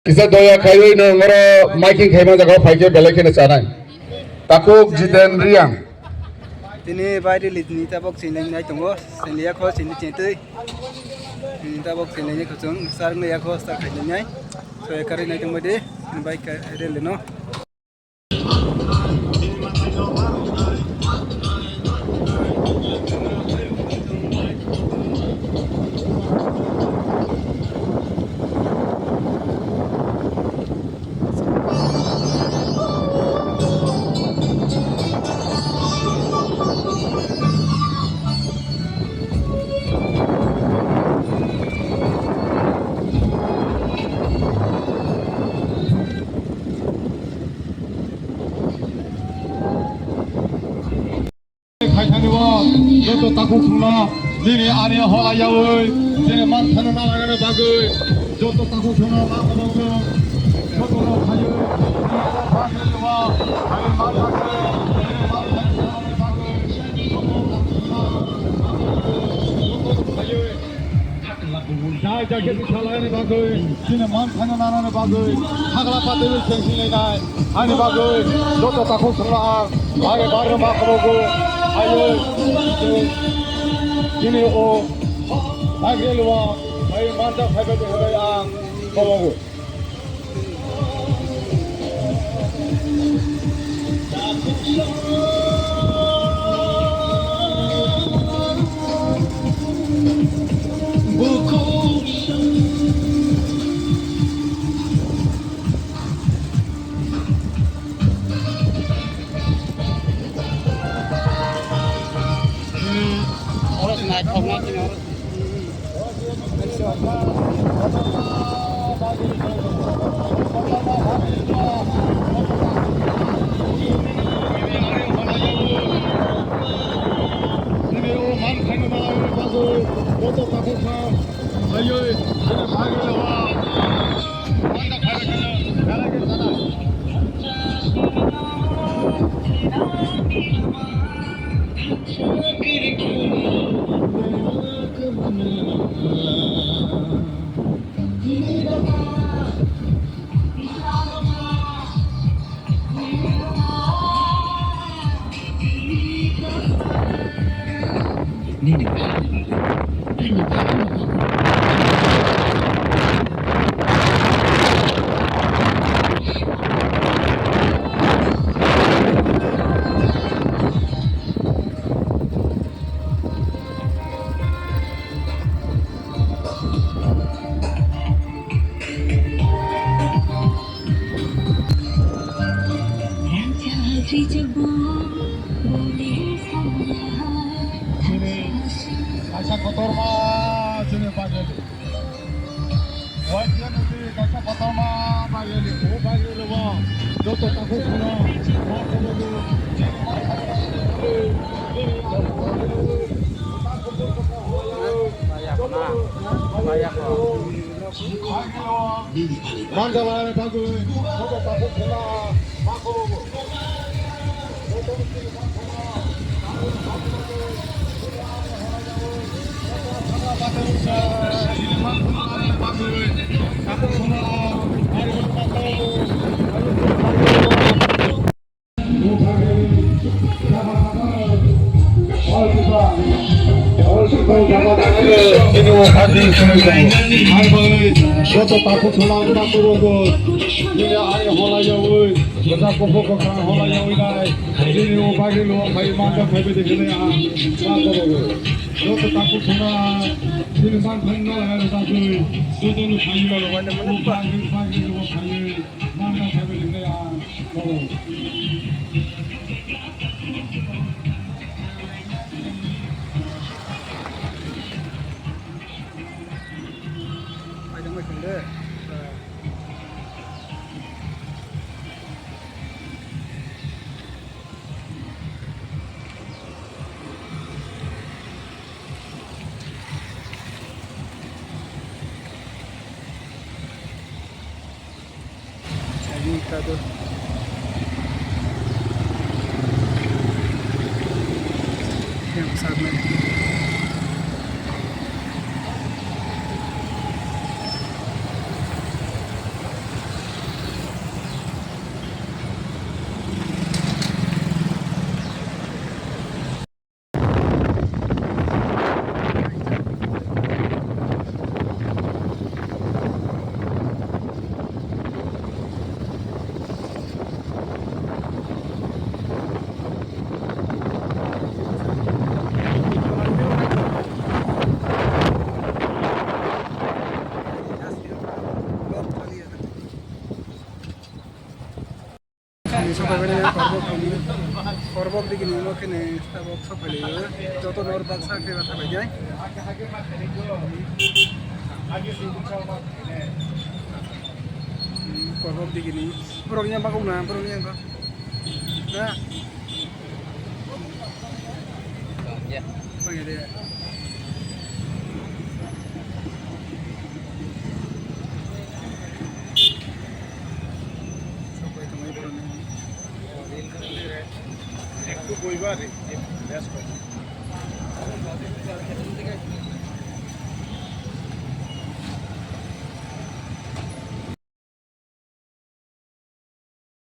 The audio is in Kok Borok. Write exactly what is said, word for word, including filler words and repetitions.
Kisa doya khaiwi nwng oro miking khaima jaga o phaikhe belai kheno chanai. Takhuk Jiten Riang. Tini bai release ni tabok chini nai tongo, chini yakho chini chintwi. Tini tabok chini ni khuchung sar nai yakho sar khai nai. So ekari nai tongbai di, bai ka rel no. Khaithani o joto takhuk khungno nini ani hola yaui chini man thani nalainani bagwi joto takhuk khungno ma khorokgo jotono khaiwi nini ani bagwi o ani man thani nini man thani nalainani bagwi joto takhuk khungno joto khaiwi Jai jai khe salaini bagwi, chini man thani nanani bagwi, hagla patwi sengsi lainai, ani bagwi, joto takhuk songla ang, bare bare ma khobogo, ayo, chini o, bagre lua, bai manja phaibai de hwbai ang, khobogo. Kaisa kotorma chini bagwi. Waisya nodi kaisa kotorma bagwi. O bagwi lobo. Joto takhuk khuna. Joto takhuk khuna wngkha korogo. Nini ani hola yaui, kwchak kuphur kwkhwrang hola yaui nai. Nini o bagwi luo khai manta phaibai de khe nai ang ma korogo. Joto takhuk khuna nini man thani nalai ano bagwi. Joto no khai o bagwi bagwi luo khai manta phaibai de khe nai ang korogo. Ini kado. Yang sana. Sopai mani korbok digini, korbok digini omo khe ni tabok sopai lai o. Joto nor baksa khe ba thabai jai. Korbok digini. Borok ni bagok na, borok ni bagok. Na. Sopai de. Sopai tongwi borok ni. Ektu boiba re, rest kor.